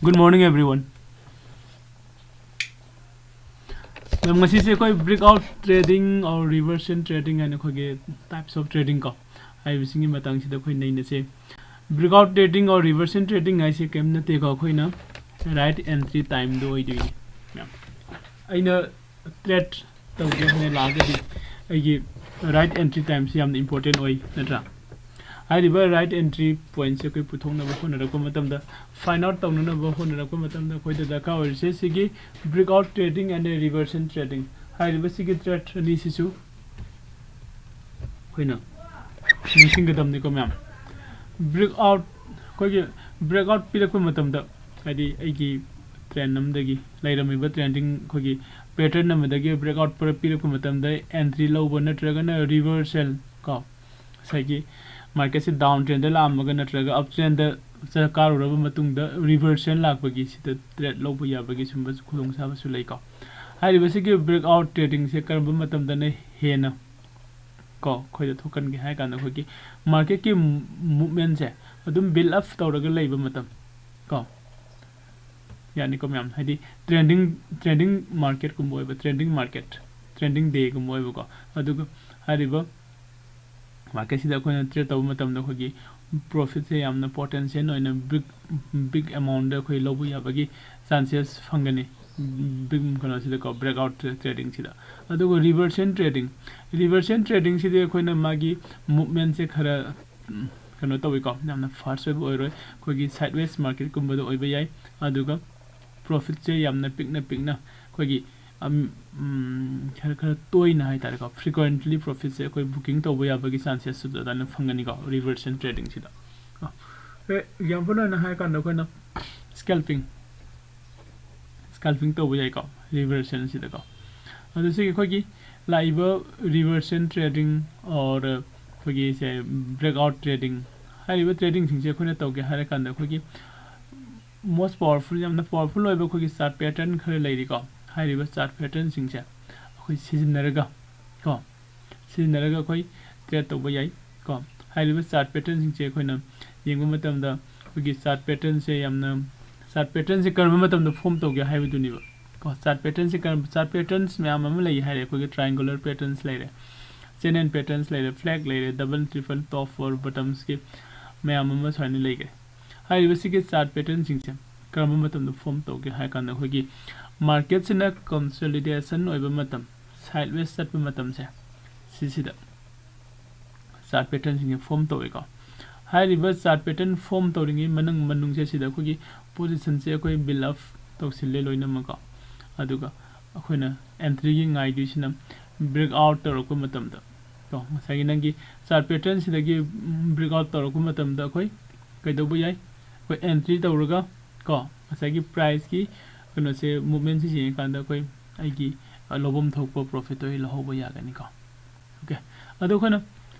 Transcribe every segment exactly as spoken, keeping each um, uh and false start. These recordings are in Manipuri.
Good morning, everyone. ꯃꯦꯝ, ꯉꯁꯤꯁꯦ ꯑꯩꯈꯣꯏ breakout trading or reversion trading ꯍꯥꯏꯅ ꯑꯩꯈꯣꯏꯒꯤ types of trading ꯀꯣ ꯍꯥꯏꯕꯁꯤꯒꯤ ꯃꯇꯥꯡꯁꯤꯗ ꯑꯩꯈꯣꯏ ꯅꯩꯅꯁꯦ꯫ Breakout trading or reversion trading ꯍꯥꯏꯁꯦ ꯀꯔꯤꯝ ꯅꯠꯇꯦꯀꯣ, ꯑꯩꯈꯣꯏꯅ right entry timeꯗꯣ ꯑꯣꯏꯗꯣꯏꯅꯤ ꯃꯦꯝ꯫ ꯑꯩꯅ trade ꯇꯧꯒꯦ ꯍꯥꯏꯅ ꯂꯥꯛꯑꯒꯗꯤ ꯑꯩꯒꯤ right entry timeꯁꯤ ꯌꯥꯝꯅ important ꯑꯣꯏ, ꯅꯠꯇ꯭ꯔꯥ? ꯍꯥꯏꯔꯤꯕ right entry pointꯁꯦ ꯑꯩꯈꯣꯏ ꯄꯨꯊꯣꯛꯅꯕ ꯍꯣꯠꯅꯔꯛꯄ ꯃꯇꯝꯗ, find out ꯇꯧꯅꯅꯕ ꯍꯣꯠꯅꯔꯛꯄ ꯃꯇꯝꯗ, ꯑꯩꯈꯣꯏꯗ ꯗꯔꯀꯥꯔ ꯑꯣꯏꯔꯤꯁꯦ ꯁꯤꯒꯤ breakout trading and reversion trading ꯍꯥꯏꯔꯤꯕ ꯁꯤꯒꯤ trade ꯑꯅꯤꯁꯤꯁꯨ ꯑꯩꯈꯣꯏꯅ ꯅꯤꯡꯁꯤꯡꯒꯗꯕꯅꯤꯀꯣ ꯃꯌꯥꯝ꯫ Breakout, ꯑꯩꯈꯣꯏꯒꯤ breakout ꯄꯤꯔꯛꯄ ꯃꯇꯝꯗ, ꯍꯥꯏꯗꯤ ꯑꯩꯒꯤ trend ꯑꯃꯗꯒꯤ ꯂꯩꯔꯝꯃꯤꯕ trending ꯑꯩꯈꯣꯏꯒꯤ pattern ꯑꯃꯗꯒꯤ breakout ꯄꯤꯔꯛꯄ ꯃꯇꯝꯗ entry ꯂꯧꯕ ꯅꯠꯇ꯭ꯔꯒꯅ reversal ꯀꯣ, ꯉꯁꯥꯏꯒꯤ marketꯁꯤ down trendꯗ ꯂꯥꯛꯑꯝꯃꯒ ꯅꯠꯇ꯭ꯔꯒ up trendꯗ ꯆ-, ꯀꯥꯔꯨꯔꯕ ꯃꯇꯨꯡꯗ reversal ꯂꯥꯛꯄꯒꯤ ꯁꯤꯗ trade ꯂꯧꯕ ꯌꯥꯕꯒꯤ ꯁꯨꯝꯕ ꯈꯨꯗꯣꯡꯆꯥꯕꯁꯨ ꯂꯩꯀꯣ꯫ ꯍꯥꯏꯔꯤꯕꯁꯤꯒꯤ breakout tradingꯁꯦ ꯀꯔꯝꯕ ꯃꯇꯝꯗꯅ ꯍꯦꯟꯅ ꯀꯣ ꯑꯩꯈꯣꯏꯗ ꯊꯣꯛꯍꯟꯒꯦ ꯍꯥꯏ ꯀꯥꯟꯗ, ꯑꯩꯈꯣꯏꯒꯤ marketꯀꯤ movementꯁꯦ ꯑꯗꯨꯝ build up ꯇꯧꯔꯒ ꯂꯩꯕ ꯃꯇꯝ ꯀꯣ, ꯌꯥꯅꯤꯀꯣ ꯃꯌꯥꯝ, ꯍꯥꯏꯗꯤ trending, trending marketꯀꯨꯝꯕ ꯑꯣꯏꯕ, trending market, trading dayꯒꯨꯝꯕ ꯑꯣꯏꯕꯀꯣ꯫ ꯑꯗꯨꯒ ꯍꯥꯏꯔꯤꯕ marketꯁꯤꯗ ꯑꯩꯈꯣꯏꯅ trade ꯇꯧꯕ ꯃꯇꯝꯗ ꯑꯩꯈꯣꯏꯒꯤ profitꯁꯦ ꯌꯥꯝꯅ potential ꯑꯣꯏꯅ big, big amountꯗ ꯑꯩꯈꯣꯏ ꯂꯧꯕ ꯌꯥꯕꯒꯤ chances ꯐꯪꯒꯅꯤ꯫ Big ꯀꯩꯅꯣꯁꯤꯗꯀꯣ, breakout tradingꯁꯤꯗ꯫ ꯑꯗꯨꯒ reversion trading, reversion tradingꯁꯤꯗꯤ ꯑꯩꯈꯣꯏꯅ ꯃꯥꯒꯤ movementꯁꯦ ꯈꯔ, ꯎꯝ, ꯀꯩꯅꯣ ꯇꯧꯋꯤꯀꯣ, ꯌꯥꯝꯅ fast ꯑꯣꯏꯕ ꯑꯣꯏꯔꯣꯏ, ꯑꯩꯈꯣꯏꯒꯤ sideways marketꯀꯨꯝꯕꯗ ꯑꯣꯏꯕ ꯌꯥꯏ꯫ ꯑꯗꯨꯒ profitꯁꯦ ꯌꯥꯝꯅ ꯄꯤꯛꯅ ꯄꯤꯛꯅ ꯑꯩꯈꯣꯏꯒꯤ, ꯑꯝ, ꯎꯝ, ꯈꯔ, ꯈꯔ ꯇꯣꯏꯅ ꯍꯥꯏꯇꯥꯔꯦꯀꯣ, frequently profitꯁꯦ ꯑꯩꯈꯣꯏ booking ꯇꯧꯕ ꯌꯥꯕꯒꯤ chancesꯁꯨ ꯑꯗꯨꯃꯥꯏꯅ ꯐꯪꯒꯅꯤꯀꯣ, reversion tradingꯁꯤꯗ꯫ ꯀꯣ, example ꯑꯣꯏꯅ ꯍꯥꯏꯔꯀꯥꯟꯗ ꯑꯩꯈꯣꯏꯅ scalping, scalping ꯇꯧꯕ ꯌꯥꯏꯀꯣ, reversionꯁꯤꯗꯀꯣ꯫ ꯑꯗꯨ ꯁꯤꯒꯤ ꯑꯩꯈꯣꯏꯒꯤ ꯂꯥꯛꯏꯕ reversion trading or ꯑꯩꯈꯣꯏꯒꯤ ꯁꯦ breakout trading ꯍꯥꯏꯔꯤꯕ tradingꯁꯤꯡꯁꯦ ꯑꯩꯈꯣꯏꯅ ꯇꯧꯒꯦ ꯍꯥꯏꯔꯀꯥꯟꯗ, ꯑꯩꯈꯣꯏꯒꯤ most powerful, ꯌꯥꯝꯅ powerful ꯑꯣꯏꯕ ꯑꯩꯈꯣꯏꯒꯤ chart pattern ꯈꯔ ꯂꯩꯔꯤꯀꯣ꯫ ꯍꯥꯏꯔꯤꯕ chart patternꯁꯤꯡꯁꯦ ꯑꯩꯈꯣꯏ ꯁꯤꯖꯤꯟꯅꯔꯒ ꯀꯣ, ꯁꯤꯖꯤꯟꯅꯔꯒ ꯑꯩꯈꯣꯏ trade ꯇꯧꯕ ꯌꯥꯏ ꯀꯣ꯫ ꯍꯥꯏꯔꯤꯕ chart patternꯁꯤꯡꯁꯦ ꯑꯩꯈꯣꯏꯅ ꯌꯦꯡꯕ ꯃꯇꯝꯗ, ꯑꯩꯈꯣꯏꯒꯤ chart patternꯁꯦ ꯌꯥꯝꯅ ꯆꯥꯔꯠ ꯄꯦꯇꯔꯟꯁꯦ ꯀꯔꯝꯕ ꯃꯇꯝꯗ ꯐꯣꯝ ꯇꯧꯒꯦ ꯍꯥꯏꯕꯗꯨꯅꯤꯕ꯫ ꯀꯣ, ꯆꯥꯔꯠ ꯄꯦꯇꯔꯟꯁꯦ ꯀꯔꯝꯕ, ꯆꯥꯔꯠ ꯄꯦꯇꯔꯟꯁ ꯃꯌꯥꯝ ꯑꯃ ꯂꯩ ꯍꯥꯏꯔꯦ꯫ ꯑꯩꯈꯣꯏꯒꯤ ꯇ꯭ꯔꯥꯏꯡꯒꯨꯂꯔ ꯄꯦꯇꯔꯟꯁ ꯂꯩꯔꯦ, ꯆꯦꯟ ꯑꯦꯟ ꯄꯦꯇꯔꯟꯁ ꯂꯩꯔꯦ, ꯐ꯭ꯂꯦꯛ ꯂꯩꯔꯦ, ꯗꯕꯜ ꯇ꯭ꯔꯤꯄꯜ ꯇꯣꯞ ꯐꯣꯔ ꯕꯣꯇꯝꯁꯀꯤ ꯃꯌꯥꯝ ꯑꯃ ꯁꯨꯃꯥꯏꯅ ꯂꯩꯈ꯭ꯔꯦ꯫ ꯍꯥꯏꯔꯤꯕꯁꯤꯒꯤ ꯆꯥꯔꯠ ꯄꯦꯇꯔꯟꯁꯤꯡꯁꯦ ꯀꯔꯝꯕ ꯃꯇꯝꯗ ꯐꯣꯝ ꯇꯧꯒꯦ ꯍꯥꯏ ꯀꯥꯟꯗ, ꯑꯩꯈꯣꯏꯒꯤ ꯃꯥꯔꯀꯦꯠꯁꯤꯅ ꯀꯟꯁꯣꯂꯤꯗꯦꯁꯟ ꯑꯣꯏꯕ ꯃꯇꯝ, ꯁꯥꯏꯠ ꯋꯦꯁ ꯆꯠꯄ ꯃꯇꯝꯁꯦ, ꯁꯤꯁꯤꯗ ꯆꯥꯔꯠ ꯄꯦꯇꯔꯟꯁꯤꯡꯁꯦ ꯐꯣꯝ ꯇꯧꯋꯦꯀꯣ꯫ ꯍꯥꯏꯔꯤꯕ ꯆꯥꯔꯠ ꯄꯦꯇꯔꯟ ꯐꯣꯝ ꯇꯧꯔꯤꯉꯩ ꯃꯅꯨꯡ, ꯃꯅꯨꯡꯁꯦ ꯁꯤꯗ ꯑꯩꯈꯣꯏꯒꯤ ꯄꯣꯖꯤꯁꯟꯁꯦ ꯑꯩꯈꯣꯏ ꯕꯤꯜ ꯑꯞ ꯇꯧꯁꯤꯜꯂꯦ ꯂꯣꯏꯅꯃꯛꯀꯣ꯫ ꯑꯗꯨꯒ ꯑꯩꯈꯣꯏꯅ ꯑꯦꯟꯇ꯭ꯔꯤꯒꯤ ꯉꯥꯏꯗꯣꯏꯁꯤꯅ ꯕ꯭ꯔꯦꯛ ꯑꯥꯎꯠ ꯇꯧꯔꯛꯄ ꯃꯇꯝꯗ, ꯀꯣ, ꯉꯁꯥꯏꯒꯤ ꯅꯪꯒꯤ ꯆꯥꯔꯠ ꯄꯦꯇꯔꯟꯁꯤꯗꯒꯤ ꯕ꯭ꯔꯦꯛ ꯑꯥꯎꯠ ꯇꯧꯔꯛꯄ ꯃꯇꯝꯗ ꯑꯩꯈꯣꯏ ꯀꯩꯗꯧꯕ ꯌꯥꯏ? ꯑꯩꯈꯣꯏ ꯑꯦꯟꯇ꯭ꯔꯤ ꯇꯧꯔꯒ, ꯀꯣ, ꯉꯁꯥꯏꯒꯤ ꯄ꯭ꯔꯥꯏꯁꯀꯤ ꯀꯩꯅꯣꯁꯦ, ꯃꯨꯞꯃꯦꯟꯁꯤ ꯌꯦꯡꯉꯀꯥꯟꯗ ꯑꯩꯈꯣꯏ ꯑꯩꯒꯤ, ꯑ, ꯂꯧꯐꯝ ꯊꯣꯛꯄ ꯄ꯭ꯔꯣꯐꯤꯠꯇꯣ ꯑꯩ ꯂꯧꯍꯧꯕ ꯌꯥꯒꯅꯤꯀꯣ꯫ ꯑꯣꯀꯦ, ꯑꯗꯣ ꯑꯩꯈꯣꯏꯅ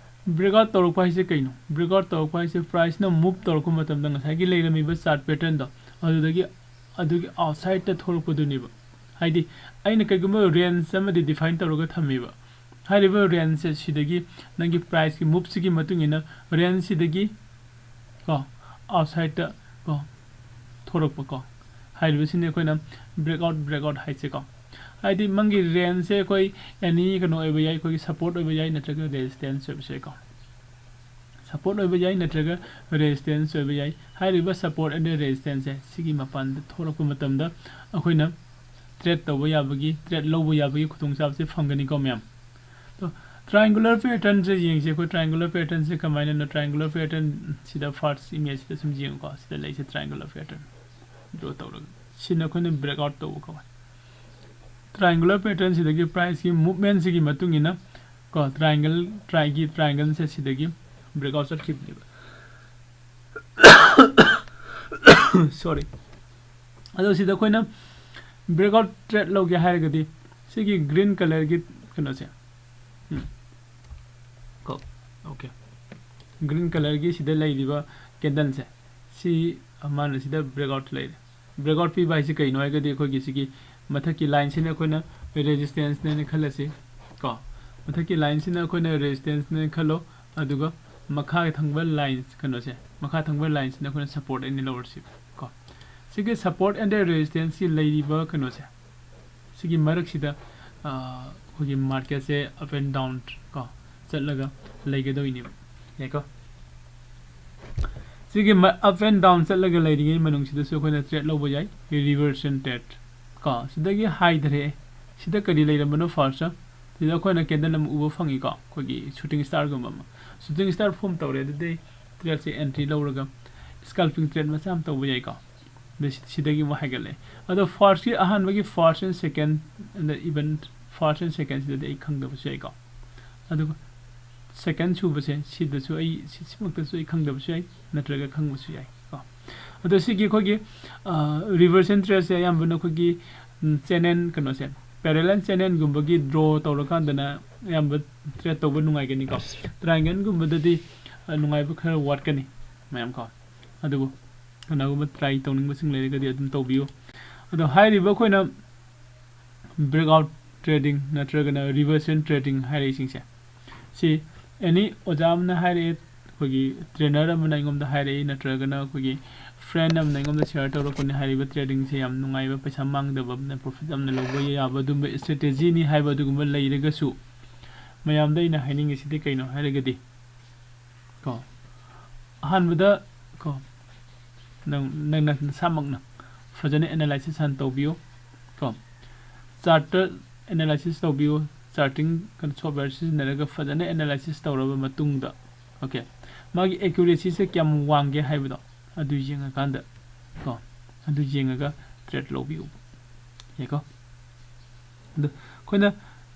ꯕ꯭ꯔꯦꯛ ꯑꯥꯎꯠ ꯇꯧꯔꯛꯄ ꯍꯥꯏꯁꯦ ꯀꯩꯅꯣ? ꯕ꯭ꯔꯦꯛ ꯑꯥꯎꯠ ꯇꯧꯔꯛꯄ ꯍꯥꯏꯁꯦ ꯄ꯭ꯔꯥꯏꯁꯅ ꯃꯨꯞ ꯇꯧꯔꯛꯄ ꯃꯇꯝꯗ ꯉꯁꯥꯏꯒꯤ ꯂꯩꯔꯝꯃꯤꯕ ꯆꯥꯔꯠ ꯄꯦꯇꯔꯟꯗꯣ ꯑꯗꯨꯗꯒꯤ, ꯑꯗꯨꯒꯤ ꯑꯥꯎꯠꯁꯥꯏꯠꯇ ꯊꯣꯛꯂꯛꯄꯗꯨꯅꯦꯕ꯫ ꯍꯥꯏꯗꯤ ꯑꯩꯅ ꯀꯩꯒꯨꯝꯕ ꯔꯦꯟꯖ ꯑꯃꯗꯤ ꯗꯤꯐꯥꯏꯟ ꯇꯧꯔꯒ ꯊꯝꯃꯦꯕ꯫ ꯍꯥꯏꯔꯤꯕ ꯔꯦꯟꯖꯁꯦ ꯁꯤꯗꯒꯤ ꯅꯪꯒꯤ ꯄ꯭ꯔꯥꯏꯁꯀꯤ ꯃꯨꯞꯁꯤꯒꯤ ꯃꯇꯨꯡ ꯏꯟꯅ ꯔꯦꯟꯖꯁꯤꯗꯒꯤ, ꯀꯣ, ꯑꯥꯎꯠꯁꯥꯏꯠꯇ, ꯀꯣ, ꯊꯣꯔꯛꯄ, ꯀꯣ, ꯍꯥꯏꯔꯤꯕꯁꯤꯅꯤ ꯑꯩꯈꯣꯏꯅ ꯕ꯭ꯔꯦꯛ ꯑꯥꯎꯠ, ꯕ꯭ꯔꯦꯛ ꯑꯥꯎꯠ ꯍꯥꯏꯁꯦꯀꯣ꯫ ꯍꯥꯏꯗꯤ ꯃꯥꯒꯤ ꯔꯦꯟꯖꯁꯦ ꯑꯩꯈꯣꯏ ꯑꯦꯅꯤ ꯀꯩꯅꯣ ꯑꯣꯏꯕ ꯌꯥꯏ, ꯑꯩꯈꯣꯏꯒꯤ ꯁꯄꯣꯔꯠ ꯑꯣꯏꯕ ꯌꯥꯏ ꯅꯠꯇ꯭ꯔꯒ ꯔꯦꯖꯤꯁꯇꯦꯟꯁ ꯑꯣꯏꯕꯁꯨ ꯌꯥꯏꯀꯣ꯫ ꯁꯄꯣꯔꯠ ꯑꯣꯏꯕ ꯌꯥꯏ ꯅꯠꯇ꯭ꯔꯒ ꯔꯦꯖꯤꯁꯇꯦꯟꯁ ꯑꯣꯏꯕ ꯌꯥꯏ꯫ ꯍꯥꯏꯔꯤꯕ ꯁꯄꯣꯔꯠ ꯑꯦꯟ ꯔꯦꯖꯤꯁꯇꯦꯟꯁꯁꯦ ꯁꯤꯒꯤ ꯃꯄꯥꯟꯗ ꯊꯣꯛꯂꯛꯄ ꯃꯇꯝꯗ ꯑꯩꯈꯣꯏꯅ ꯇ꯭ꯔꯦꯠ ꯇꯧꯕ ꯌꯥꯕꯒꯤ, ꯇ꯭ꯔꯦꯠ ꯂꯧꯕ ꯌꯥꯕꯒꯤ ꯈꯨꯗꯣꯡꯆꯥꯕꯁꯦ ꯐꯪꯒꯅꯤꯀꯣ ꯃꯌꯥꯝ꯫ ꯑꯗꯣ ꯇ꯭ꯔꯥꯏꯡꯒꯨꯂꯔ ꯄꯦꯇꯔꯟꯁꯦ ꯌꯦꯡꯁꯦ꯫ ꯑꯩꯈꯣꯏ ꯇ꯭ꯔꯥꯏꯡꯒꯨꯂꯔ ꯄꯦꯇꯔꯟꯁꯦ ꯀꯃꯥꯏꯅꯅꯣ? ꯇ꯭ꯔꯥꯏꯡꯒꯨꯂꯔ ꯄꯦꯇꯔꯟ ꯁꯤꯗ ꯐꯥꯔꯁ ꯏꯃꯦꯖꯁꯤꯗ ꯁꯨꯝ ꯌꯦꯡꯉꯨꯀꯣ꯫ ꯁꯤꯗ ꯂꯩꯁꯦ ꯇ꯭ꯔꯥꯏꯡꯒꯨꯂꯔ ꯄꯦꯇꯔꯟ ꯗ꯭ꯔꯣ ꯇꯧꯔꯒ꯫ ꯁꯤꯅ ꯑꯩꯈꯣꯏꯅ ꯕ꯭ꯔꯦꯛ ꯑꯥꯎꯠ ꯇꯧꯕ ꯀꯧꯋꯦ꯫ ꯇ꯭ꯔꯥꯏꯡꯒꯨꯂꯔ ꯄꯦꯇꯔꯟꯁꯤꯗꯒꯤ ꯄ꯭ꯔꯥꯏꯁꯀꯤ ꯃꯨꯞꯃꯦꯟꯁꯤꯒꯤ ꯃꯇꯨꯡ ꯏꯟꯅ, ꯀꯣ, ꯇ꯭ꯔꯥꯏꯡꯒꯜ, ꯇ꯭ꯔꯥꯏꯒꯤ ꯇ꯭ꯔꯥꯏꯡꯒꯜꯁꯦ ꯁꯤꯗꯒꯤ ꯕ꯭ꯔꯦꯛ ꯑꯥꯎꯠ ꯆꯠꯈꯤꯕꯅꯦꯕ꯫ ꯁꯣꯔꯤ꯫ ꯑꯗꯣ ꯁꯤꯗ ꯑꯩꯈꯣꯏꯅ ꯕ꯭ꯔꯦꯛ ꯑꯥꯎꯠ ꯇ꯭ꯔꯦꯠ ꯂꯧꯒꯦ ꯍꯥꯏꯔꯒꯗꯤ ꯁꯤꯒꯤ ꯒ꯭ꯔꯤꯟ ꯀꯂꯔꯒꯤ ꯀꯩꯅꯣꯁꯦ, ꯎꯝ, ꯀꯣ, ꯑꯣꯀꯦ, ꯒ꯭ꯔꯤꯟ ꯀꯂꯔꯒꯤ ꯁꯤꯗ ꯂꯩꯔꯤꯕ ꯀꯦꯟꯗꯜꯁꯦ, ꯁꯤ ꯃꯥꯅ ꯁꯤꯗ ꯕ꯭ꯔꯦꯛ ꯑꯥꯎꯠ ꯂꯩꯔꯦ꯫ ꯕ꯭ꯔꯦꯛ ꯑꯥꯎꯠ ꯄꯤꯕ ꯍꯥꯏꯁꯦ ꯀꯩꯅꯣ ꯍꯥꯏꯔꯒꯗꯤ ꯑꯩꯈꯣꯏꯒꯤ ꯁꯤꯒꯤ ꯃꯊꯛꯀꯤ ꯂꯥꯏꯟꯁꯤꯅ ꯑꯩꯈꯣꯏꯅ ꯔꯦꯖꯤꯁꯇꯦꯟꯁꯅꯦꯅ ꯈꯜꯂꯁꯤ, ꯀꯣ, ꯃꯊꯛꯀꯤ ꯂꯥꯏꯟꯁꯤꯅ ꯑꯩꯈꯣꯏꯅ ꯔꯦꯖꯤꯁꯇꯦꯟꯁꯅꯦꯅ ꯈꯜꯂꯣ꯫ ꯑꯗꯨꯒ ꯃꯈꯥ ꯊꯪꯕ ꯂꯥꯏꯟꯁ ꯀꯩꯅꯣꯁꯦ, ꯃꯈꯥ ꯊꯪꯕ ꯂꯥꯏꯟꯁꯤꯅ ꯑꯩꯈꯣꯏꯅ ꯁꯄꯣꯔꯠ ꯑꯅꯤ ꯂꯧꯔꯁꯤ, ꯀꯣ꯫ ꯁꯤꯒꯤ support and resistance ꯁꯤ ꯂꯩꯔꯤꯕ ꯀꯩꯅꯣꯁꯦ, ꯁꯤꯒꯤ ꯃꯔꯛꯁꯤꯗ ꯑꯩꯈꯣꯏꯒꯤ market say up and down ꯀꯣ ꯆꯠꯂꯒ ꯂꯩꯒꯗꯧꯔꯤꯅꯦꯕ꯫ ꯌꯥꯏꯀꯣ? ꯁꯤꯒꯤ up and down ꯆꯠꯂꯒ ꯂꯩꯔꯤꯉꯩ ꯃꯅꯨꯡꯁꯤꯗꯁꯨ ꯑꯩꯈꯣꯏꯅ trade ꯂꯧꯕ ꯌꯥꯏ, reversion trade ꯀꯣ꯫ ꯁꯤꯗꯒꯤ ꯍꯥꯏꯊꯔꯛꯑꯦ, ꯁꯤꯗ ꯀꯔꯤ ꯂꯩꯔꯝꯕꯅꯣ? First ꯁꯤꯗ ꯑꯩꯈꯣꯏꯅ candle ꯑꯃ ꯎꯕ ꯐꯪꯉꯤꯀꯣ, ꯑꯩꯈꯣꯏꯒꯤ shooting star ꯒꯨꯝꯕ ꯑꯃ꯫ Shooting star form ꯇꯧꯔꯦ, ꯑꯗꯨꯗꯤ trade ꯁꯦ entry ꯂꯧꯔꯒ scalping trade ꯃꯆꯥ ꯑꯃ ꯇꯧꯕ ꯌꯥꯏꯀꯣ꯫ ꯑꯗꯩ ꯁꯤ-, ꯁꯤꯗꯒꯤ ꯑꯃꯨꯛ ꯍꯥꯏꯒꯠꯂꯛꯑꯦ꯫ ꯑꯗꯣ first ꯀꯤ ꯑꯍꯥꯟꯕꯒꯤ first and second, ꯑꯗ even first and second ꯁꯤꯗꯗꯤ ꯑꯩ ꯈꯪꯗꯕꯁꯨ ꯌꯥꯏꯀꯣ꯫ ꯑꯗꯨꯒ second ꯁꯨꯕꯁꯦ ꯁꯤꯗꯁꯨ ꯑꯩ ꯁꯤ-, ꯁꯤꯃꯛꯇꯁꯨ ꯑꯩ ꯈꯪꯗꯕꯁꯨ ꯌꯥꯏ, ꯅꯠꯇ꯭ꯔꯒ ꯈꯪꯕꯁꯨ ꯌꯥꯏ ꯀꯣ꯫ ꯑꯗꯣ ꯁꯤꯒꯤ ꯑꯩꯈꯣꯏꯒꯤ reversion trade ꯁꯦ ꯑꯌꯥꯝꯕꯅ ꯑꯩꯈꯣꯏꯒꯤ channel ꯀꯩꯅꯣꯁꯦ, parallel channel ꯒꯨꯝꯕꯒꯤ draw ꯇꯧꯔꯀꯥꯟꯗꯅ ꯑꯌꯥꯝꯕ trade ꯇꯧꯕ ꯅꯨꯡꯉꯥꯏꯒꯅꯤꯀꯣ꯫ Triangle ꯒꯨꯝꯕꯗꯗꯤ ꯅꯨꯡꯉꯥꯏꯕ ꯈꯔ ꯋꯥꯠꯀꯅꯤ ꯃꯌꯥꯝ ꯀꯣ꯫ ꯑꯗꯨꯕꯨ ꯀꯅꯥꯒꯨꯝꯕ try ꯇꯧꯅꯤꯡꯕꯁꯤꯡ ꯂꯩꯔꯒꯗꯤ ꯑꯗꯨꯝ ꯇꯧꯕꯤꯌꯨ꯫ ꯑꯗꯣ ꯍꯥꯏꯔꯤꯕ ꯑꯩꯈꯣꯏꯅ breakout trading ꯅꯠꯇ꯭ꯔꯒꯅ reversion trading ꯍꯥꯏꯔꯛꯏꯁꯤꯡꯁꯦ, ꯁꯤ any ꯑꯣꯖꯥ ꯑꯃꯅ ꯍꯥꯏꯔꯛꯑꯦ, ꯑꯩꯈꯣꯏꯒꯤ trainer ꯑꯃꯅ ꯑꯩꯉꯣꯟꯗ ꯍꯥꯏꯔꯛꯏ, ꯅꯠꯇ꯭ꯔꯒꯅ ꯑꯩꯈꯣꯏꯒꯤ friend ꯑꯃꯅ ꯑꯩꯉꯣꯟꯗ share ꯇꯧꯔꯛꯄꯅꯤ, ꯍꯥꯏꯔꯤꯕ trading ꯁꯦ ꯌꯥꯝ ꯅꯨꯡꯉꯥꯏꯕ, ꯄꯩꯁꯥ ꯃꯥꯡꯗꯕ, profit ꯌꯥꯝꯅ ꯂꯧꯕ ꯌꯥꯕ ꯑꯗꯨꯝꯕ strategy ꯅꯤ ꯍꯥꯏꯕ ꯑꯗꯨꯒꯨꯝꯕ ꯂꯩꯔꯒꯁꯨ, ꯃꯌꯥꯝꯗ ꯑꯩꯅ ꯍꯥꯏꯅꯤꯡꯉꯤꯁꯤꯗꯤ ꯀꯩꯅꯣ ꯍꯥꯏꯔꯒꯗꯤ, ꯀꯣ, ꯑꯍꯥꯟꯕꯗ ꯀꯣ, ꯅꯪ, ꯅꯪ ꯅꯁꯥꯃꯛꯅ ꯐꯖꯅ analysis ꯍꯥꯟꯅ ꯇꯧꯕꯤꯌꯨ ꯀꯣ꯫ Chart analysis ꯇꯧꯕꯤꯌꯨ꯫ Charting ꯀꯩꯅꯣ software ꯁꯤꯖꯤꯟꯅꯔꯒ ꯐꯖꯅ analysis ꯇꯧꯔꯕ ꯃꯇꯨꯡꯗ, okay, ꯃꯥꯒꯤ accuracy ꯁꯦ ꯀꯌꯥꯝ ꯋꯥꯡꯒꯦ ꯍꯥꯏꯕꯗꯣ ꯑꯗꯨ ꯌꯦꯡꯉꯀꯥꯟꯗ ꯀꯣ, ꯑꯗꯨ ꯌꯦꯡꯉꯒ trade ꯂꯧꯕꯤꯌꯨ꯫ ꯌꯥꯏꯀꯣ? ꯑꯗꯣ ꯑꯩꯈꯣꯏꯅ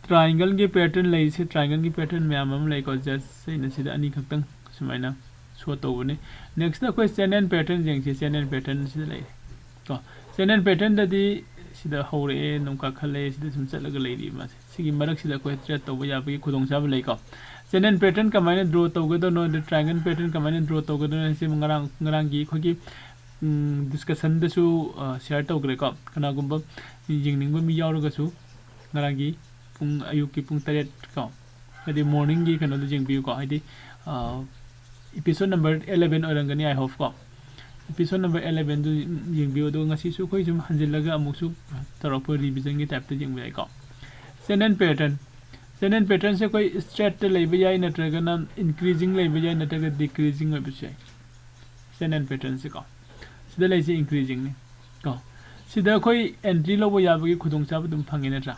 triangle ꯒꯤ pattern ꯂꯩꯔꯤꯁꯦ, triangle ꯒꯤ pattern ꯃꯌꯥꯝ ꯑꯃ ꯂꯩꯀꯣ꯫ Just ꯑꯩꯅ ꯁꯤꯗ ꯑꯅꯤꯈꯛꯇꯪ ꯁꯨꯃꯥꯏꯅ show ꯇꯧꯕꯅꯤ꯫ Next ꯑꯩꯈꯣꯏ channel pattern ꯌꯦꯡꯁꯤ꯫ Channel pattern ꯁꯤꯗ ꯂꯩꯔꯦ ꯀꯣ꯫ Channel pattern ꯗꯗꯤ ꯁꯤꯗ ꯍꯧꯔꯛꯑꯦ, ꯑꯗꯨꯝ ꯀꯥꯈꯠꯂꯛꯑꯦ, ꯁꯤꯗ ꯁꯨꯝ ꯆꯠꯂꯒ ꯂꯩꯔꯤ ꯃꯥꯁꯦ꯫ ꯁꯤꯒꯤ ꯃꯔꯛꯁꯤꯗ ꯑꯩꯈꯣꯏ trade ꯇꯧꯕ ꯌꯥꯕꯒꯤ ꯈꯨꯗꯣꯡꯆꯥꯕ ꯂꯩꯀꯣ꯫ Channel pattern ꯀꯃꯥꯏꯅ draw ꯇꯧꯒꯗꯕꯅꯣ, ꯑꯗ triangle pattern ꯀꯃꯥꯏꯅ draw ꯇꯧꯒꯗꯕꯅꯣ ꯍꯥꯏꯁꯤ ꯉꯔꯥꯡ, ꯉꯔꯥꯡꯒꯤ ꯑꯩꯈꯣꯏꯒꯤ, ꯎꯝ, discussion ꯗꯁꯨ, ꯑ, share ꯇꯧꯈ꯭ꯔꯦꯀꯣ꯫ ꯀꯅꯥꯒꯨꯝꯕ ꯌꯦꯡꯅꯤꯡꯕ ꯃꯤ ꯌꯥꯎꯔꯒꯁꯨ ꯉꯔꯥꯡꯒꯤ ꯄꯨꯡ, ꯑꯌꯨꯛꯀꯤ ꯄꯨꯡ ꯇꯔꯦꯠ ꯀꯣ, ꯍꯥꯏꯗꯤ morning ꯒꯤ ꯀꯩꯅꯣꯗꯣ ꯌꯦꯡꯕꯤꯌꯨꯀꯣ꯫ ꯍꯥꯏꯗꯤ, ꯑ, episode number eleven ꯑꯣꯏꯔꯝꯒꯅꯤ, I hope ꯀꯣ꯫ Episode number eleven ꯗꯨ ꯌꯦꯡꯕꯤꯌꯨ꯫ ꯑꯗꯨꯒ ꯉꯁꯤꯁꯨ ꯑꯩꯈꯣꯏ ꯁꯨꯝ ꯍꯟꯖꯤꯜꯂꯒ ꯑꯃꯨꯛꯁꯨ ꯇꯧꯔꯛꯄ revision ꯒꯤ type ꯇ ꯌꯦꯡꯕ ꯌꯥꯏꯀꯣ꯫ Channel pattern, channel pattern ꯁꯦ ꯑꯩꯈꯣꯏ straight ꯇ ꯂꯩꯕ ꯌꯥꯏ, ꯅꯠꯇ꯭ꯔꯒꯅ increasing ꯂꯩꯕ ꯌꯥꯏ, ꯅꯠꯇ꯭ꯔꯒ decreasing ꯑꯣꯏꯕꯁꯨ ꯌꯥꯏ꯫ Channel pattern ꯁꯦꯀꯣ, ꯁꯤꯗ ꯂꯩꯁꯦ increasing ꯅꯤ ꯀꯣ꯫ ꯁꯤꯗ ꯑꯩꯈꯣꯏ entry ꯂꯧꯕ ꯌꯥꯕꯒꯤ ꯈꯨꯗꯣꯡꯆꯥꯕ ꯑꯗꯨꯝ ꯐꯪꯉꯦ ꯅꯠꯇ꯭ꯔꯥ?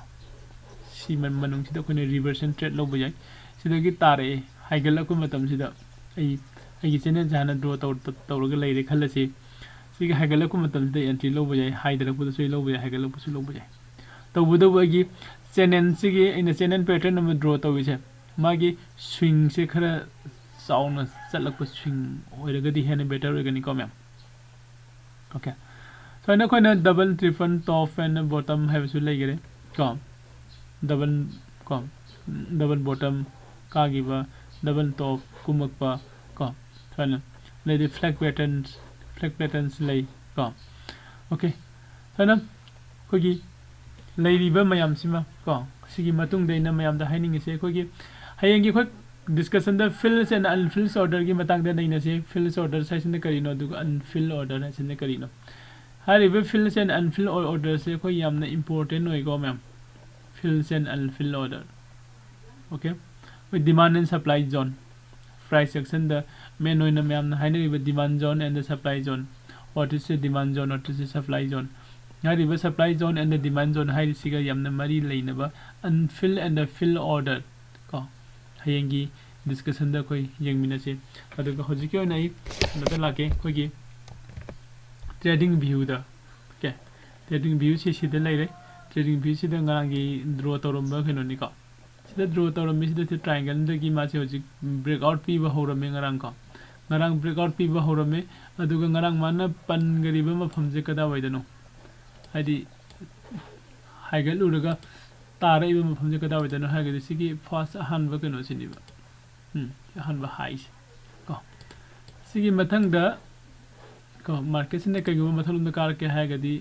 ꯁꯤ ꯃ-, ꯃꯅꯨꯡꯁꯤꯗ ꯑꯩꯈꯣꯏꯅ reversion trend ꯂꯧꯕ ꯌꯥꯏ꯫ ꯁꯤꯗꯒꯤ ꯇꯥꯔꯛꯑꯦ, ꯍꯥꯏꯒꯠꯂꯛꯄ ꯃꯇꯝꯁꯤꯗ ꯑꯩ, ꯑꯩꯒꯤ channel ꯁꯦ ꯍꯥꯟꯅ draw ꯇꯧ-, ꯇꯧꯔꯒ ꯂꯩꯔꯦ ꯈꯜꯂꯁꯤ꯫ ꯁꯤꯒꯤ ꯍꯥꯏꯒꯠꯂꯛꯄ ꯃꯇꯝꯁꯤꯗ entry ꯂꯧꯕ ꯌꯥꯏ, ꯍꯥꯏꯊꯔꯛꯄꯗꯁꯨ ꯑꯩ ꯂꯧꯕ ꯌꯥꯏ, ꯍꯥꯏꯒꯠꯂꯛꯄꯁꯨ ꯂꯧꯕ ꯌꯥꯏ꯫ ꯇꯧꯕꯇꯕꯨ ꯑꯩꯒꯤ channel ꯁꯤꯒꯤ ꯑꯩꯅ channel pattern ꯑꯃ draw ꯇꯧꯔꯤꯁꯦ, ꯃꯥꯒꯤ swing ꯁꯦ ꯈꯔ ꯆꯥꯎꯅ ꯆꯠꯂꯛꯄ swing ꯑꯣꯏꯔꯒꯗꯤ ꯍꯦꯟꯅ better ꯑꯣꯏꯒꯅꯤꯀꯣ ꯃꯌꯥꯝ꯫ Okay, ꯁꯨꯃꯥꯏꯅ ꯑꯩꯈꯣꯏꯅ double, triple, top and bottom ꯍꯥꯏꯕꯁꯨ ꯂꯩꯈꯔꯦ ꯀꯣ꯫ Double ꯀꯣ, double bottom ꯀꯥꯈꯤꯕ, double top ꯀꯨꯝꯃꯛꯄ ꯀꯣ, ꯁꯨꯃꯥꯏꯅ꯫ ꯑꯗꯩꯗꯤ flag patterns, flag patterns ꯂꯩ ꯀꯣ꯫ Okay, ꯁꯨꯃꯥꯏꯅ ꯑꯩꯈꯣꯏꯒꯤ ꯂꯩꯔꯤꯕ ꯃꯌꯥꯝꯁꯤꯃ ꯀꯣ, ꯁꯤꯒꯤ ꯃꯇꯨꯡꯗ ꯑꯩꯅ ꯃꯌꯥꯝꯗ ꯍꯥꯏꯅꯤꯡꯉꯤꯁꯦ, ꯑꯩꯈꯣꯏꯒꯤ ꯍꯌꯦꯡꯒꯤ ꯑꯩꯈꯣꯏ discussion the fills and unfills order ꯒꯤ ꯃꯇꯥꯡꯗ ꯅꯩꯅꯁꯦ꯫ Fills order ꯍꯥꯏꯁꯤꯅ ꯀꯔꯤꯅꯣ, ꯑꯗꯨꯒ unfill order ꯍꯥꯏꯁꯤꯅ ꯀꯔꯤꯅꯣ? ꯍꯥꯏꯔꯤꯕ fills and unfill or-, order ꯁꯦ ꯑꯩꯈꯣꯏ ꯌꯥꯝꯅ important ꯑꯣꯏꯀꯣ ꯃꯌꯥꯝ꯫ Fills and unfill order꯫ Okay, ꯑꯩꯈꯣꯏ demand and supply zone, price action the main ꯑꯣꯏꯅ ꯃꯌꯥꯝꯅ ꯍꯥꯏꯅꯔꯤꯕ demand zone and supply zone, what is a demand zone, what is a supply zone? ꯍꯥꯏꯔꯤꯕ supply zone and demand zone ꯍꯥꯏꯔꯤꯁꯤꯒ ꯌꯥꯝꯅ ꯃꯔꯤ ꯂꯩꯅꯕ unfill and fill order ꯀꯣ, ꯍꯌꯦꯡꯒꯤ discussion ꯗ ꯑꯩꯈꯣꯏ ꯌꯦꯡꯃꯤꯟꯅꯁꯤ꯫ ꯑꯗꯨꯒ ꯍꯧꯖꯤꯛꯀꯤ ꯑꯣꯏꯅ ꯑꯩ ꯀꯩꯅꯣꯗ ꯂꯥꯛꯀꯦ, ꯑꯩꯈꯣꯏꯒꯤ trading view ꯗ꯫ Okay, trading view ꯁꯤ ꯁꯤꯗ ꯂꯩꯔꯦ꯫ Trading view ꯁꯤꯗ ꯉꯔꯥꯡꯒꯤ draw ꯇꯧꯔꯝꯕ ꯀꯩꯅꯣꯅꯤꯀꯣ꯫ ꯁꯤꯗ draw ꯇꯧꯔꯝꯃꯤ, ꯁꯤꯗ ꯁꯤ triangle ꯗꯒꯤ ꯃꯥꯁꯦ ꯍꯧꯖꯤꯛ breakout ꯄꯤꯕ ꯍꯧꯔꯝꯃꯦ ꯉꯔꯥꯡ ꯀꯣ꯫ ꯉꯔꯥꯡ breakout ꯄꯤꯕ ꯍꯧꯔꯝꯃꯦ, ꯑꯗꯨꯒ ꯉꯔꯥꯡ ꯃꯥꯅ ꯄꯟꯈꯔꯤꯕ ꯃꯐꯝꯁꯦ ꯀꯗꯥꯏꯋꯥꯏꯗꯅꯣ? ꯍꯥꯏꯗꯤ ꯍꯥꯏꯒꯠꯂꯨꯔꯒ ꯇꯥꯔꯛꯏꯕ ꯃꯐꯝꯁꯦ ꯀꯗꯥꯏꯋꯥꯏꯗꯅꯣ ꯍꯥꯏꯔꯒꯗꯤ ꯁꯤꯒꯤ first ꯑꯍꯥꯟꯕ ꯀꯩꯅꯣꯁꯤꯅꯦꯕ꯫ ꯎꯝ, ꯑꯍꯥꯟꯕ high ꯁꯦ ꯀꯣ꯫ ꯁꯤꯒꯤ ꯃꯊꯪꯗ ꯀꯣ, market ꯁꯤꯅ ꯀꯩꯒꯨꯝꯕ ꯃꯊꯛꯂꯣꯝꯗ ꯀꯥꯔꯛꯀꯦ ꯍꯥꯏꯔꯒꯗꯤ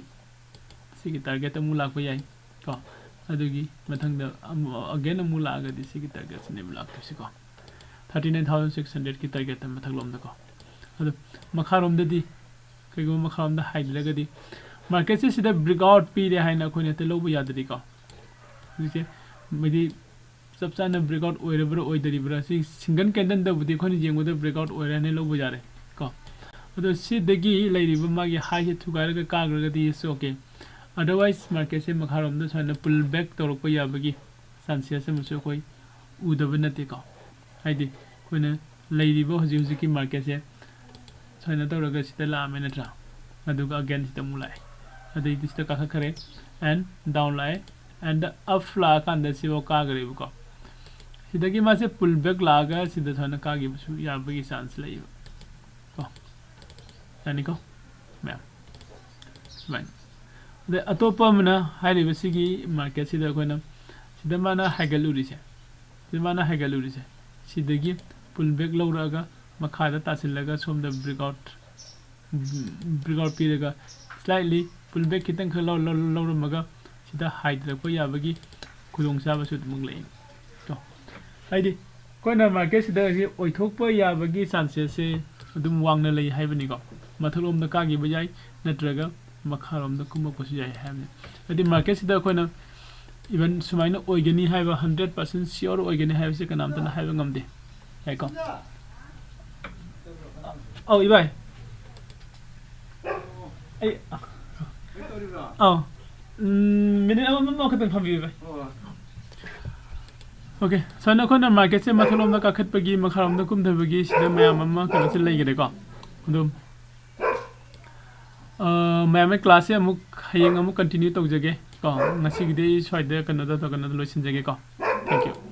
ꯁꯤꯒꯤ target ꯑꯃꯨꯛ ꯂꯥꯛꯄ ꯌꯥꯏ ꯀꯣ꯫ ꯑꯗꯨꯒꯤ ꯃꯊꯪꯗ ꯑꯃꯨꯛ, again ꯑꯃꯨꯛ ꯂꯥꯛꯑꯒꯗꯤ ꯁꯤꯒꯤ target ꯁꯤꯅꯦꯕ ꯂꯥꯛꯇꯣꯏꯁꯤꯀꯣ, thirty nine thousand six hundred ꯀꯤ target ꯇ ꯃꯊꯛꯂꯣꯝꯗꯀꯣ꯫ ꯑꯗꯣ ꯃꯈꯥꯔꯣꯝꯗꯗꯤ ꯀꯩꯒꯨꯝꯕ ꯃꯈꯥꯔꯣꯝꯗ ꯍꯥꯏꯗ꯭ꯔꯒꯗꯤ, marketꯁꯦ ꯁꯤꯗ breakout ꯄꯤꯔꯦ ꯍꯥꯏꯅ ꯑꯩꯈꯣꯏꯅ ꯍꯦꯛꯇ ꯂꯧꯕ ꯌꯥꯗꯔꯤꯀꯣ꯫ ꯍꯧꯖꯤꯛꯁꯦ ꯃꯣꯏꯗꯤ ꯆꯞ ꯆꯥꯅ breakout ꯑꯣꯏꯔꯕ꯭ꯔꯥ ꯑꯣꯏꯗꯔꯤꯕ꯭ꯔꯥ, ꯁꯤ single candleꯗꯕꯨꯗꯤ ꯑꯩꯈꯣꯏꯅ ꯌꯦꯡꯕꯗ breakout ꯑꯣꯏꯔꯦ ꯍꯥꯏꯅ ꯂꯧꯕ ꯌꯥꯔꯦ ꯀꯣ꯫ ꯑꯗꯣ ꯁꯤꯗꯒꯤ ꯂꯩꯔꯤꯕ ꯃꯥꯒꯤ highꯁꯦ ꯊꯨꯒꯥꯏꯔꯒ ꯀꯥꯈ꯭ꯔꯒꯗꯤ it's okay, otherwise marketꯁꯦ ꯃꯈꯥꯔꯣꯝꯗ ꯁꯨꯃꯥꯏꯅ pull back ꯇꯧꯔꯛꯄ ꯌꯥꯕꯒꯤ chances ꯑꯃꯁꯨ ꯑꯩꯈꯣꯏ ꯎꯗꯕ ꯅꯠꯇꯦꯀꯣ꯫ ꯍꯥꯏꯗꯤ ꯑꯩꯈꯣꯏꯅ ꯂꯩꯔꯤꯕ ꯍꯧꯖꯤꯛ ꯍꯧꯖꯤꯛꯀꯤ marketꯁꯦ ꯁꯨꯃꯥꯏꯅ ꯇꯧꯔꯒ ꯁꯤꯗ ꯂꯥꯛꯑꯝꯃꯦ ꯅꯠꯇ꯭ꯔꯥ, ꯑꯗꯨꯒ again ꯁꯤꯗ ꯑꯃꯨꯛ ꯂꯥꯛꯑꯦ, ꯑꯗꯩꯗꯤ ꯁꯤꯗ ꯀꯥꯈꯠꯈ꯭ꯔꯦ and down ꯂꯥꯛꯑꯦ and up ꯂꯥꯛꯑꯀꯥꯟꯗ ꯁꯤꯐꯥꯎ ꯀꯥꯈ꯭ꯔꯦꯕꯀꯣ꯫ ꯁꯤꯗꯒꯤ ꯃꯥꯁꯦ pull back ꯂꯥꯛꯑꯒ ꯁꯤꯗ ꯁꯨꯃꯥꯏꯅ ꯀꯥꯈꯤꯕꯁꯨ ꯌꯥꯕꯒꯤ chance ꯂꯩꯌꯦꯕ ꯀꯣ꯫ ꯌꯥꯅꯤꯀꯣ ꯃꯌꯥꯝ? ꯁꯨꯃꯥꯏꯅ꯫ ꯑꯗꯩ ꯑꯇꯣꯞꯄ ꯑꯃꯅ ꯍꯥꯏꯔꯤꯕ ꯁꯤꯒꯤ marketꯁꯤꯗ ꯑꯩꯈꯣꯏꯅ ꯁꯤꯗ ꯃꯥꯅ ꯍꯥꯏꯒꯠꯂꯨꯔꯤꯁꯦ, ꯁꯤꯗ ꯃꯥꯅ ꯍꯥꯏꯒꯠꯂꯨꯔꯤꯁꯦ, ꯁꯤꯗꯒꯤ pull back ꯂꯧꯔꯛꯑꯒ ꯃꯈꯥꯗ ꯇꯥꯁꯤꯜꯂꯒ ꯁꯣꯝꯗ breakout, breakout ꯄꯤꯔꯒ slightly pull back ꯈꯤꯇꯪꯈꯛ ꯂꯧ-, ꯂꯧ-, ꯂꯧꯔꯝꯃꯒ ꯁꯤꯗ ꯍꯥꯏꯊꯔꯛꯄ ꯌꯥꯕꯒꯤ ꯈꯨꯗꯣꯡꯆꯥꯕꯁꯨ ꯑꯗꯨꯃꯛ ꯂꯩ꯫ ꯀꯣ? ꯍꯥꯏꯗꯤ ꯑꯩꯈꯣꯏꯅ marketꯁꯤꯗ ꯍꯧꯖꯤꯛ ꯑꯣꯏꯊꯣꯛꯄ ꯌꯥꯕꯒꯤ chancesꯁꯦ ꯑꯗꯨꯝ ꯋꯥꯡꯅ ꯂꯩ ꯍꯥꯏꯕꯅꯤꯀꯣ꯫ ꯃꯊꯛꯂꯣꯝꯗ ꯀꯥꯈꯤꯕ ꯌꯥꯏ, ꯅꯠꯇ꯭ꯔꯒ ꯃꯈꯥꯔꯣꯝꯗ ꯀꯨꯝꯃꯛꯄꯁꯨ ꯌꯥꯏ ꯍꯥꯏꯕꯅꯤ꯫ ꯍꯥꯏꯗꯤ marketꯁꯤꯗ ꯑꯩꯈꯣꯏꯅ even ꯁꯨꯃꯥꯏꯅ ꯑꯣꯏꯒꯅꯤ ꯍꯥꯏꯕ hundred percent sure ꯑꯣꯏꯒꯅꯤ ꯍꯥꯏꯕꯁꯦ ꯀꯅꯥꯝꯇꯅ ꯍꯥꯏꯕ ꯉꯝꯗꯦ꯫ ꯌꯥꯏꯀꯣ? ꯑꯧ, ꯏꯕꯥꯏ꯫ ꯑꯩ, ꯑꯧ꯫ ꯎꯝ, minute ꯑꯃ, ꯑꯃ ꯈꯛꯇꯪ ꯐꯝꯕꯤꯌꯨ, ꯏꯕꯥꯏ꯫ Okay, ꯁꯨꯃꯥꯏꯅ ꯑꯩꯈꯣꯏꯅ marketꯁꯦ ꯃꯊꯛꯂꯣꯝꯗ ꯀꯥꯈꯠꯄꯒꯤ, ꯃꯈꯥꯔꯣꯝꯗ ꯀꯨꯝꯊꯕꯒꯤ, ꯁꯤꯗ ꯃꯌꯥꯝ ꯑꯃ ꯀꯩꯅꯣꯁꯦ ꯂꯩꯈꯔꯦꯀꯣ꯫ ꯑꯗꯨꯝ, ꯑ, ꯃꯌꯥꯝ ꯑꯩ classꯁꯦ ꯑꯃꯨꯛ ꯍꯌꯦꯡ ꯑꯃꯨꯛ continue ꯇꯧꯖꯒꯦ ꯀꯣ꯫ ꯉꯁꯤꯒꯤꯗꯤ ꯑꯩ ꯁ꯭ꯋꯥꯏꯗ ꯀꯩꯅꯣꯗ, ꯀꯩꯅꯣꯗ ꯂꯣꯏꯁꯤꯟꯖꯒꯦꯀꯣ꯫ Thank you꯫